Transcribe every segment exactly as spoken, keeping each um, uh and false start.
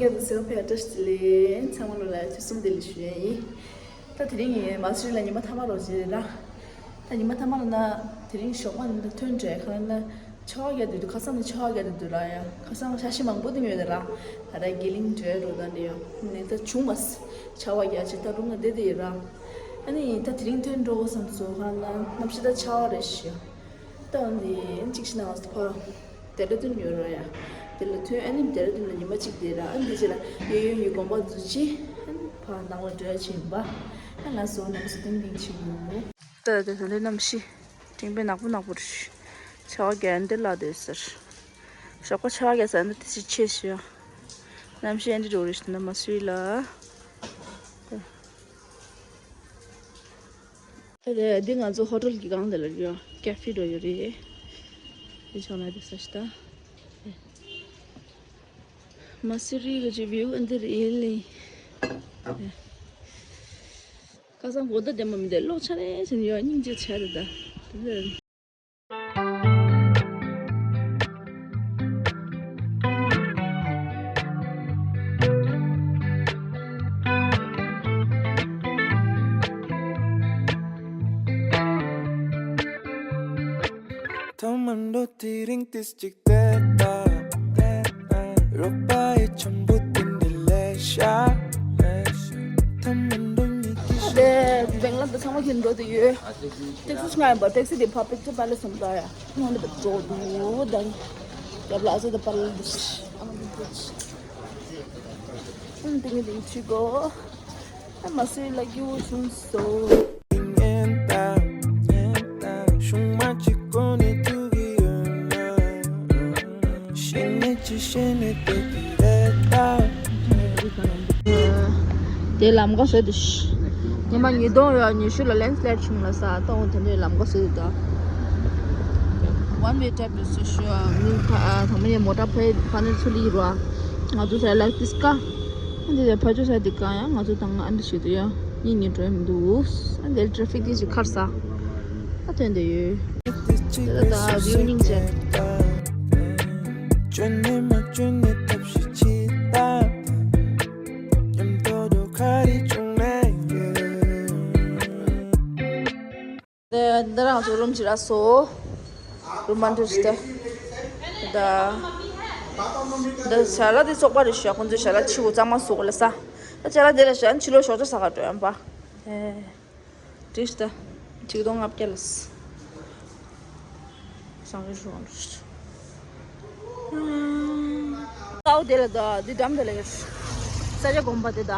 ཡ་བུ་སེ་བ་ཕེ་བཀྲ་ཤིས་བདེ་ལེགས། ཚང་མ་ལོ་ལ་ཆུ་གསུམ་བདེ་ལེགས་ཞུ་ཡ་ཡིན། ད་དེ་རིང་ངས་མ་སུ་རི་ལ་ཉི་མ་ཐ་མ་ལོ་བྱེད་ར། ད་ཉི་མ་ཐ་མ་ལ་ན་དེ་རིང་ཞོགས་པ་ནས་ད་ཐོན་འདྲ་ག་ལ་ན་ཆར་པ་བརྒྱབ་དུས་འདུག་ཁ་སང་ནས་ཆར་པ་བརྒྱབ་དུས་འདུག་ར། ཡ་ཁ་སང་ཞག་ཤི་མང་པོ་དེ་མེད་ར། ད་ར་དགེ་ལིང་འགྲོ་འགྲོ་ད་འདི་ཡོད་ནས་ད་བྱུང་མ་སི་ཆར་པ་བརྒྱབ་ཆེ་ད་རུང་ང་བསྡད་དེ་ཡོད་ར། ཨ་ནི་ད་དེ་རིང་ཐོན་འགྲོ་དགོས་བསམ་སོང་ག་ལ་ན་གནམ་གཤིས་ད་ཆར་པ་རེད་ཤི། ད་འདི་གཅིག་ཤི་ན་ང་ཚོ་ཕ་ཌེ་ར་ཌུན་ཡོད་ར་ཡ། དེ་ལ་ཐོན་ཨ་ནི་ཌེ་ར་ཌུན་ལ་ཉི་མ་གཅིག་བསྡད་ར། ཨ་ནི་འདི་རྗེས་ལ་ཡོད་ཡོད་ཡོད་དགོངས་པ་རྫོགས་ཆེ་ཨ་ནི་ཕ་ནང་ལ་འགྲོ་ཡ་ཆེ་ཡིན་པ། ཨ་ལ་སོ་ནམ་སོ་ཏིང་ཏིང་ཆེ་ཡོད། ད་དེ་ད་འདི་གནམ་གཤིས་སྤྲིན་པ་ནག་པོ་ནག་པོ་རེད། ཆར་པ་བརྒྱབ་འདི་ལ་སྡོད་ཟེར། ཞོགས་པ་ཆར་པ་བརྒྱབ་ས་འདི་དེ་ཅི་ཆེ་ཤི་ཡ། གནམ་གཤིས་ཨ་འདི་འགྲོ་རེད་ཤི་ན་མ་སུའི་ལ། ད་དེ་འདི་ང་ཚོ་ཧོ་ཊེལ་གྱི་སྒང་དེ་ལ་ཡོད་ཀེ་ཧྥེ་འགྲོ་ཡོད་རེད། དེ་ཆོག་ན་དེ་ས་ཤི་ད། མ་སི་རི་གི་ཅི་བིའུ་ཨ་འདི་རེད་ལེ། ཁ་སང་གོ་ད་དེ་མ་མི་དེ་གློག་ཆ་རེ་ཟིན་ཡོད་སྙིང་རྗེ་ཆེ་རེད་ད། དེ་འདྲ། ཐོག་མར་འགྲོ་དེ་རིང་ཏིས་གཅིག་བལྟས་ད། རོགས་པ་ཡི་འཆམ་པོ་དེ་འདྲ་ལས་ཤ། ཐོག་མར་འགྲོ་མི་དེ་ཤ། དེ་བེང་ལ་དུ་ཚང་མ་ཁྱེར་འགྲོ་དུ་ཡོད། ཊེག་སི་ང་ཡིན་པ་ཊེག་སི་དེ་ཕ་པིག་ཅར་པ་ལ་སོང་ད་ཡ། ང་འདི་པ་འགྲོ་དུ་དང་། ཡབ་ལ་ཨ་ཟེ་དུ་པ་ལ་དུ་ཤ། ཨ་མ་དུ་དུ་ཤ། ཨ་མ་དུ་ངི་དུ་ཤི་གོ། ཨ་མ་སུའི་ལ་གི་འུ་ཆུང་སོ། དེ་ལམ་ཀ་བཟོས་འདུག་སྔོན་མ་ཉིས་སྟོང་ཉི་ཤུ་ལ་ལེན་སི་ལའེ་ཌི་བྱུང་ལ་ས་སྟོང་དེ་འདྲའི་ལམ་ཀ་བཟོས་འདུག One way traffic ཞུ་ཞུ་མི་ཁ་ཨ་ཚང་མ་ཡང་མོ་ཊ་ཕ་ཕ་ནས་ཚུར་ལི་རུ་ང་ཚོ་ས་ལག་ཏིས་ཀ་འདི་ལ་ཕ་ཆུ་ས་འདི་ཀ་ཡང་ང་ཚོ་དང་ཨ་འདི་ཞིག་ཏུ་ཡང་གཉིས་གཉིས་འགྲོ་མི་འདུག་ཨ་འདི་ཊ་རེ་ཕིག་འདི་ཞིག་ཁར་ས་ཨ་ཐོན་འདི་ཡོད། དེ་ལ་ད་བིའུ་སྙིང་རྗེ། དེ་འདི་རང་ཚོ་རུམ་ཅི་ར་སོ། རུམ་མ་འདྲ་ཞིག་དེ། ད། འདི་ཞལ་ལག་དེ་བཙོག་པ་རེད་ཤག་ཁོང་ཚོའི་ཞལ་ལག་ཕྱི་བོ་གཙང་མ་བཟོ་དགོས་ལ་ས། ད་ཞལ་ལག་དེ་ལ་ཞལ་ཕྱི་ལོ་ཞོགས་ཇ་ཟ་ག་འགྲོ་ཡང་པ། ཨེ། འགྲིག་ད། ཆིག་སྟོང་ལྔ་བརྒྱ་ལ། སང་རེ་ཞོགས་འགྲོ། ཀའོ་དེ་ལ་ད་འདི་འགྲམ་དེ་ལ་ཡོད། ས་ཆ་དགོན་པ་དེ་ད།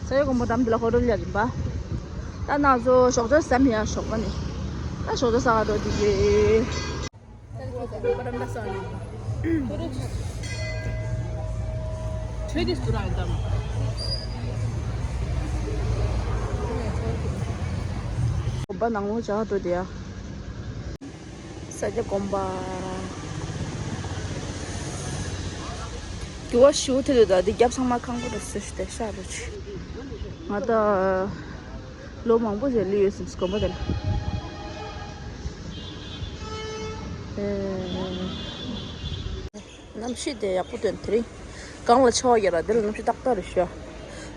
ས་ཆ་དགོན་པ་འགྲམ་དེ་ལ་ཧོ་ཊེལ་ཡ་རིམ་པ། ད་ན་ཚོ་ཞོགས་ཇ་ཟ་མི་ཡ་ཞོགས་པ་ནི། ད་ཞོགས་ཇ་ཟ་ག་འགྲོ་དེ་གི། དགོན་པ་ནང་ལོགས་བྱ་བ་འགྲོ་དེ་ཡ། ས་སྐྱ་དགོན་པ། རྒྱུ་བ་ཞུ་ཐེ་དུ་ད་འདི་རྒྱབ་ཚང་མ་ཁང་པ་རེད་ཟེར་ཞུ་དེ་ཤ་རུ་ཆུ། ང་ད་ལོ་མང་པོ་ཟེར་ལུས་ཡོད་སེམས་དགོན་པ་དེ་ལ། གནམ་གཤིས་དེ་ཡག་པོ་སྟོན་དེ་རིང་། གང་ལ་ཆར་པ་ཡོད་ར་དེ་ལ་གནམ་གཤིས་ཏག་ཏག་རེད་ཤག་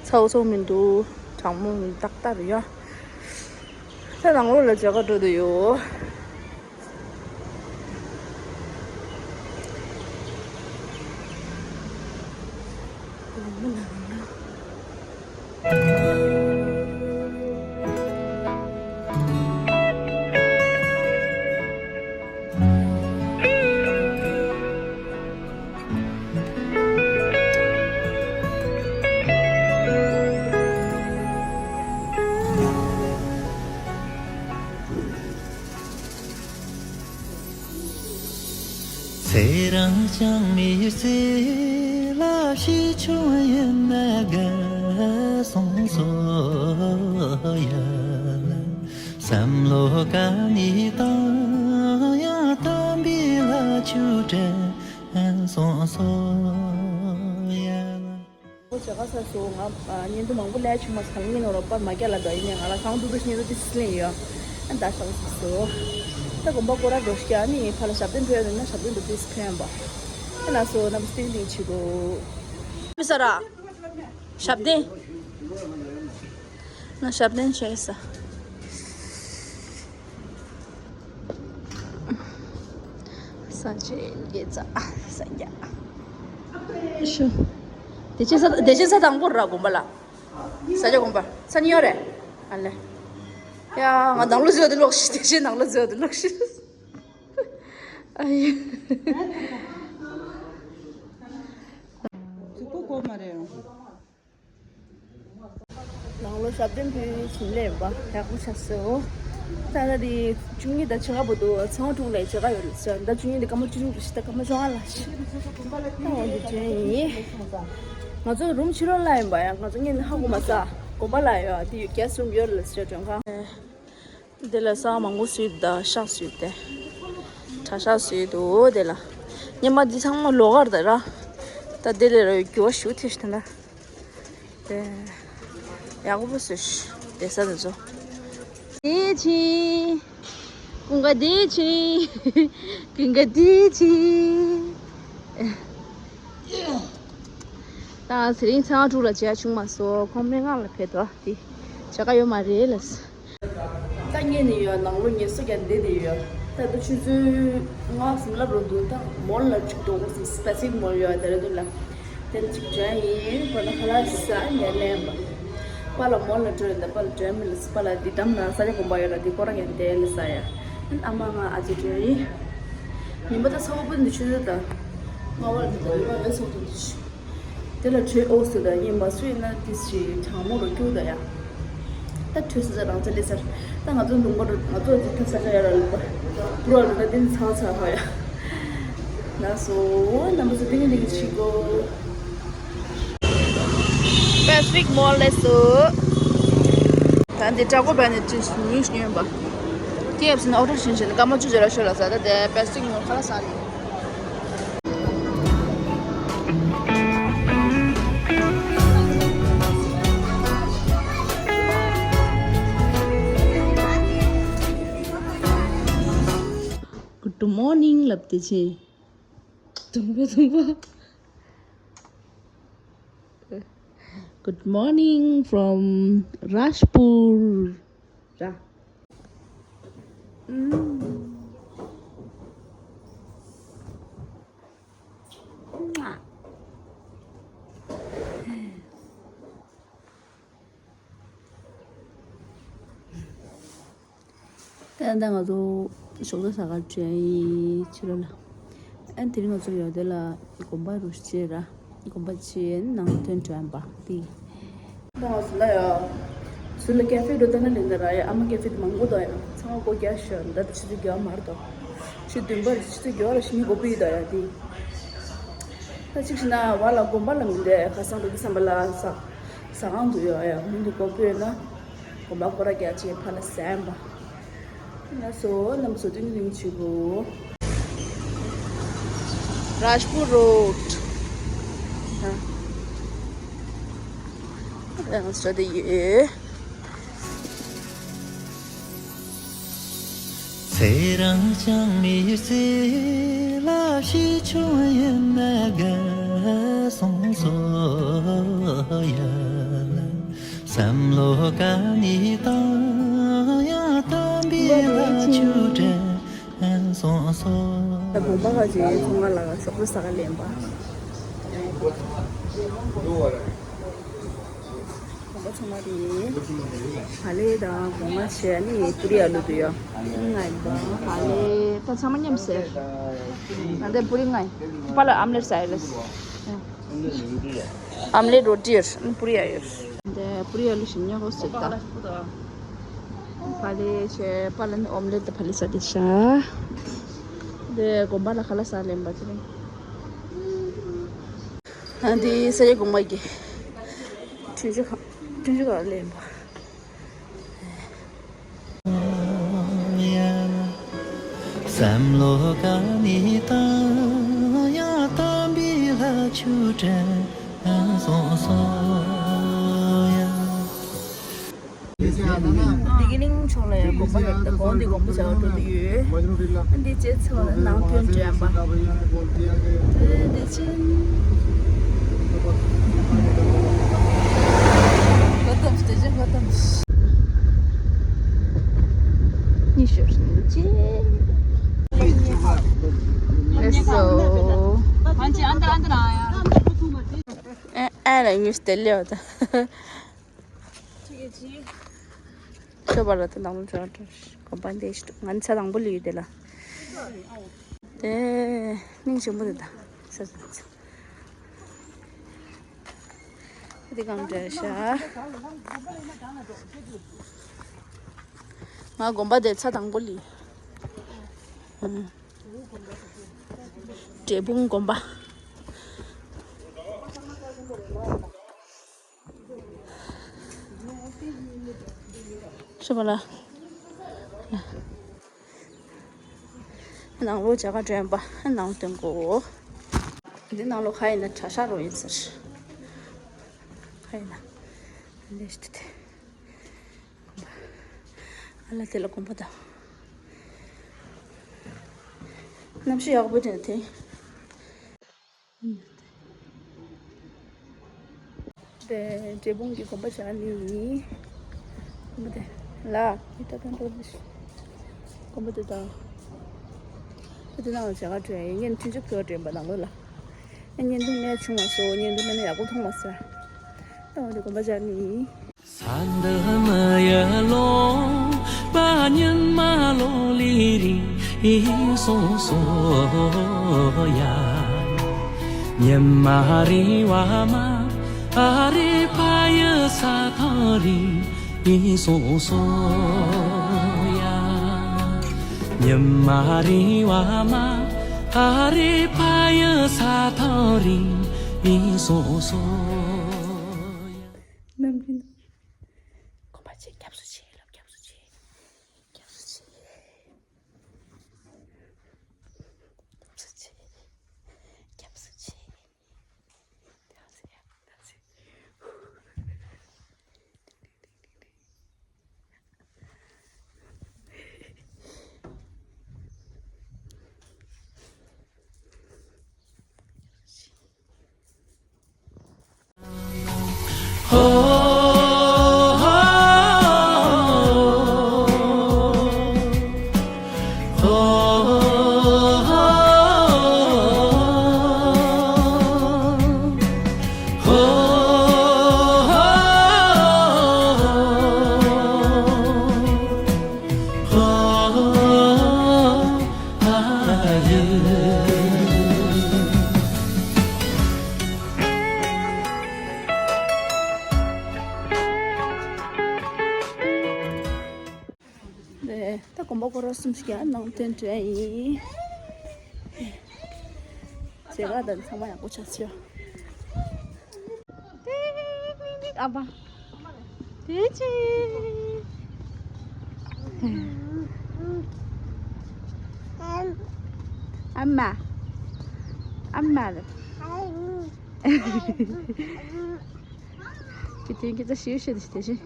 ཚ་བོ་ཚ་བོ་མི་འདུག་གྲང་མོ་མི་འདུག་ཏག་ཏག་རེད་ཡ། ད་ནང་ལོགས་ལ་མཇལ་ཁ་འགྲོ་འདོད་ཡོད། ཚེ་རིང་ཅང་མི་ཚེ་ལ་ཞིག་ཆུང་ཡིན་ན་དགའ་སོང་སོ་ཡ། བསམ་བློ་ག་ནས་བཏང་ཡང་དམ་པའི་ལ་ཆུ་དྲན་སོང་སོ་ཡ། བྱ་དགའ་ས་སོ་ང་བརྙན་ཐུང་མང་པོ་ལས་བྱུང་མ་སང་ཉིན་ནོར་པར་མ་རྒྱ་ལ་འགྲོ་ཡིན་ནས་ང་ལ་ཁང་ཏུ་ཏུ་ཉིན་ཏུ་ཏི་སི་ལེན་ཡོད། ཨ་ད་ཤག་སི་སོ། ད་དགོན་པ་སྐོར་ར་འགྲོ་ཤ་ནི་ཕ་ལ་ཞབས་བརྟན་ཕེ་ཡོད་ན་ཞབས་བརྟན་དུ་ཏི་སི་ཕེ་ཡམ་པ། ཨ་ན་སོ་ན་བུ་སྟིང་སྟིང་ཆི་གོ། མི་ས་ར། ཞབས་བརྟན། ང་ཞབས་བརྟན་བྱས་ས། ས་ཆེན་དགེ་རྩ་ས་རྒྱ། ཤུ། དེ་ཆེ་ས་དེ་ཆེ་ས་དང་པོ་ར་དགོན་པ་ལ། ས་རྒྱ་དགོན་པ་ས་ནི་ཡོད་རེད། ཨ་ལེ། ཡ་ང་ནང་ལོ་ཟེར་བ་དེ་ལོག་ཤི། དེ་ཆེ་ནང་ལོ་ཟེར་བ་དེ་ལོག་ཤི། ཨ་ཡེ། གཟུགས་པོ་གོ་མ་རེད། ནང་ལོ་ཞབས་བརྟན་ཕུལ་ཕྱིན་ལས་པ་ཡག་པོ་ཆགས་སོ། ད་ལྟ་དེ་བཅུ་གཉིས་དང་ཕྱེད་ཀ་བར་དུ་ཚེས་དྲུག་ལ་མཇལ་ཁ་ཡོད་ལ་ཟེར། ད་བཅུ་གཉིས་དེ་སྐར་མ་བཅུ་གཅིག་རེད་ཤག་ད་སྐར་མ་བཅོ་ལྔ་ལ་ཤི། ད་འོ་འདི་བྱས་ཡིན། ང་ཚོ་རུམ་ཕྱི་ལོགས་ལ་ཡིན་པ་ཡ། ང་ཚོ་གཉིས་ཧ་གོ་མ་ས། དགོན་པ་ལ་ཡོད་དེ་ཡོད། གེ་སི་རུམ་ཡོད་ལ་ཟེར་མགྲོན་ཁང་། དེ་ལ་ས་མང་པོ་བཟོས་འདུག་ཤག་བཟོས་ཏེ། གྲྭ་ཤག་བཟོས་འདུག་དེ་ལ། སྔོན་མ་འདི་ཚང་མ་ལོགས་ཀ་རེད་ད་ར། ད་དེ་ལ་ར་འགྱུར་བ་ཞིག་ཐེབས་ཤག་ད། དེ། ཡག་པོ་བཟོས་ཤག་དེ་ས་དེ་ཚོ། བདེ་ཆེན། ཀུན་དགའ་བདེ་ཆེན། ཀུན་དགའ་བདེ་ཆེན། ད་དེ་རིང་ཚེས་དྲུག་ལ་མཇལ་བྱུང་མ་སོང་། ཁོང་སྨན་ཁང་ལ་ཕེབས་འདུག་དེ་མཇལ་ཁ་ཡོད་མ་རེད་ལ། ད་ངས་ནི་ཡོད་ནང་ལོ་ངལ་གསོ་རྒྱག་བསྡད་དེ་ཡོད། ད་ལྟ་ཆུ་ཚོད་ལྔ་ཙམ་སླེབས་རོགས་འདུག་ད་མོལ་ལ་ཅིག་འགྲོ་དགོས་སོང་། སི་པེ་སིག་མོལ་ཡོད་ད་རེད་འདུག་ལ། དེ་ཅིག་འགྲོ་ཡིན། པ་ལ་ཁ་ལག་ཅིག་ཟ་ངས་ལེན་པ། པ་ལ་མོལ་ལ་འགྲོ་ཡིན་ད། པ་ལ་འགྲོ་མི་ལ་སི་པ་ལ་འདི་དམ་ན་ས་ཆ་དགོན་པ་ཡོད་ལ་འདི་སྐོར་ར་ངས་དེ་ལ་ཟ་ཡ། ཨ་མ་ང་ཨ་ཅེ་འགྲོ་ཡིན། ཉིན་པ་ད་ཚ་བོ་པོ་འདི་ཆུ་ཚོད་ད། ལྔ་པ་ལ་འདི་ད་ལྔ་པ་ལ་ཚ་བོ་འདི་ཆུ། དེ་ལ་བྲོས་ཨོ་སི་ལ་ཡིན་མ་སུ་ཡིན་ན་དེ་ཞིག་གྲང་མོ་རུ་སྐྱུག་ད་ཡ། ད་བྲོས་ས་ས་རང་ཚ་ལེ་སར། ད་ང་ཚོ་ལུང་པ་རུ་ང་ཚོ་འདི་ཐ་ས་ཆ་ཡ་ར་ལུང་པ། བུ་ར་ལུང་ད་དེ་ནི་ཚ་བ་ཚ་བ་ཡ། ལགས་སོ། རྣམ་པ་ཚོ་ཏིང་ངེ་འཛིན་གྱིས་བྱེད་དགོས། པེ་སི་ཕིག་མོལ་ལས་སུ། ད་འདི་དྲ་གོ་བས་ནས་ཅི་ཉུས་ཉོས་པ། ཀེ་ཨེཕ་སི་ནས་ཨོ་ཌར་བྱིན་བྱིན་སྐར་མ་བཅུ་ཅིག་ལ་ཤོད་ལ་ཟ། ད་དེ་པེ་སི་ཕིག་མོལ་ཁ་ལ་ཟ་རེད། Good morning ལབ་དེ་ཆེ། དུང་པོ་དུང་པོ། Good morning from Rajpur. ར། ཨུམ། ད་ལྟ་ང་ཚོ་ཞོགས་ཇ་ཟ་གར་བྲོས་ཡིན་ཕྱི་ལོགས་ལ། ཨ་དེ་རིང་ང་ཚོ་ཡོད་དེ་ལ་དགོན་པ་རུ་ཕྱིན་ར། དགོན་པ་ཕྱིན་ནང་ཐོན་བྲོས་པ་དེ། ད་ང་ཚོ་ལ་ཡ། ཚུར་ལ་ཀེ་ཧྥེ་འགྲོ་ལྟ་ན་ལེན་ད་ར་ཡ། ཨ་མ་ཀེ་ཧྥེ་དེ་མང་པོ་འདུག་ཡ། ཚང་མ་སྒོ་རྒྱག་ཤོག་ད་ཆུ་ཚོད་བརྒྱ་མར་འདུག་ཆུ་བདུན་པར་ཆུ་ཚོད་བརྒྱ་བར་ལ་ཞིག་མི་སྒོ་ཕུད་ཡོད་ཡ་དེ། ད་གཅིག་བྱས་ན་བར་ལ་དགོན་པ་ལ་མི་འདུག་ཁ་སང་འགྲོ་དུས་ཙམ་པ་ལ་ཟ། ཟ་ཁང་དུ་ཡོད་ཡ། མི་འདུག་སྒོ་ཕུད་ན། དགོན་པ་སྐོར་ར་རྒྱག་ཅེས་ཕར་ལ་ཟ་ཡིན་པ། ལགས་སོ། རྣམ་པ་ཚོ་ཏིང་ངེ་འཛིན་བྱེད་དགོས། Rajpur Road. ལགས་སོ་དེ་ཡོད། ཚེ་རིང་ཅང་མི་ཚེ་ལ་ཞིག་ཆུང་ཡིན་ན་དགའ་སོང་སོ་ཡ། བསམ་བློ་ག་ནས་བཏང་ཡང་དམ་པའི་ལྷ་ཆོས་དྲན་སོང་སོ། ད་དགོན་པ་ཁ་ཅིག་ཚོང་ཁང་ལ་ཞོགས་པ་ཟ་ག་ལེན་པ། དགོན་པ་ཚང་མ་རེད། ཧ་ལེ་དང་གོང་མ་བྱས་ནི་པུ་རི་ཨ་ལུ་དུ་ཡོད། ང་ཡིན་པ་ཧ་ལེ་ད་ཚང་མ་མཉམ་ཟས། ང་འདི་པུ་རི་ང་ཡིན་པ་ལ་ཨམ་ལེ་ཟ་ཡི་ལེ། ཨམ་ལེ་རོ་ཏི་ཡོད། པུ་རི་ཡ་ཡོད། འདི་པུ་རི་ཨ་ལུ་ཞིམ་ཉོ་གོ་སོད་ད། ཧ་ལེ་བྱས་པ་ལ་ནི་ཨོམ་ལེ་ད་ཧ་ལེ་ཟ་དེ་ཤ། འདི་དགོན་པ་ལ་ཁ་ལག་ཟ་ལེན་པ་ཅི་རེད། ཨ་འདི་ས་ཡ་དགོན་པ་གི་ཁྲུན་ཆུ་ཁང་ཁྲུན་ཆུ་ཁང་ལེན་པ། བསམ་བློ་ག་ནས་བཏང་ཡང་དམ་པའི་ལྷ་ཆོས་དྲན་སོང་སོ་ཡ། བདེ་སྐྱིད་གླིང་ཕྱོགས་ལ་ཡང་དགོན་པ་ཡོད། ད་དགོན་འདི་དགོན་པ་བྱ་བ་འགྲོ་དུ་ཡོད། འདི་བྱས་ཚེ་བ་ནང་ཐོན་འདྲེན་པ། བདེ་ཆེན། Welcome station, welcome. ཉི་ཤུ་རིན་ཆེན། ཨེ་སོ། ཨེ་ཨེ་ལ་ཉི་ཤུ་དེ་ལེའོ་ད། ཁྱོད་པ་ལ་ད་དང་པོ་འགྲོ་འགྲོ། གོམ་པ་འདི་ཞིག་ང་ཚ་དང་པོ་ལུས་ཡོད་དེ་ལ། དེ་སྙིང་རྗེ་མོ་དེ་ད། ས་ས་ས། འདི་གང་འདྲ་ཤག་ང་དགོན་པ་དེ་ཚ་དང་པོ་ལི། འབྲས་སྤུངས་དགོན་པ། ཤི་བ་ལ། ནང་ལོགས་མཇལ་ཁ་སྒྲོན་པ་ནང་སྟོན་གོ། འདི་ནང་ལོགས་ཁ་ཡིན་ན་གྲྭ་ཤག་རོ་ཡིན་ཟེར། ཁ་ཡིན་ན། ལས་ཏེ་ཏེ། ཨ་ལ་དེ་ལ་དགོན་པ་དང་། གནམ་གཤིས་ཡག་པོ་དེ་དེ། དེ་འབྲས་སྤུངས་ཀྱི་དགོན་པ་བཅར་ནི་ཡིན། དགོན་པ་དེ་ལ་ཡི་ད་དང་འགྲོ་ནི་ཞིག་དགོན་པ་དེ་དང་། དེ་དེ་ནང་ལ་མཇལ་ཁ་སྒྲོན་ཡིན། ངས་མཐུན་ཕྱོགས་ཕེབས་དྲན་པ་ནང་ལོགས་ལ། ཨ་བརྙན་ཐུང་ལས་བྱུང་བ་སོགས་བརྙན་ཐུང་ལས་ནས་ཡག་པོ་མཐོང་མ་སོང་། ད་འོ་དེ་དགོན་པ་བཅར་ནི་ཡིན། ས་འདི་མི་ཡི་ལོ། པ་ཉི་མ་ལོ་ལི་རི་སོ་སོ་ཡ། ཉི་མ་རི་བ་མ་ཨ་རི་ཕ་ཡི་ས་ཐང་རི་སོ་སོ་ཡ། ཉི་མ་རི་བ་མ་ཨ་རི་ཕ་ཡི་ས་ཐང་རི་སོ་སོ་ཡ། ནམ་རྒྱུན། གོམ་པ་ཆེ། སྐྱབས་སུ་མཆི། ལབ། སྐྱབས་སུ་མཆི། སྐྱབས་སུ་མཆི། སྐྱབས་སུ་མཆི། སྐྱབས་སུ་མཆི། ད་དགོན་པ་སྐོར་ར་གསུམ་ཞིག་ཡང་ནང་རྟེན་དྲན་ཡིན། མཇལ་ཁ་དང་ཚང་མ་ཡག་པོ་ཆགས་ཤག་ཨ་ཕ། དེ་ཅི། ཨ་མ། ཨ་མ་ལ། ཁྱེད་དེ་ཁྱེད་ཚ་ཤི་ཤི་དེ་ཤི་དེ་ཤི།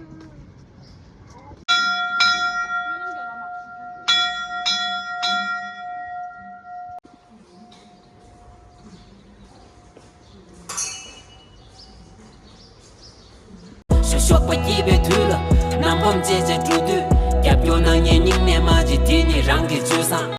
གཤོག་པ་སྐྱེས་པའི་དུས་ལ། རྣམ་པར་མཛེས་བྱེད་སྤྲུལ་དུས། རྒྱབ་སྐྱོར་གནང་མཁན་སྙིང་ནས་མ་བརྗེད། དེ་ཉིད་རང་གི་སྤྱོད་བཟང་།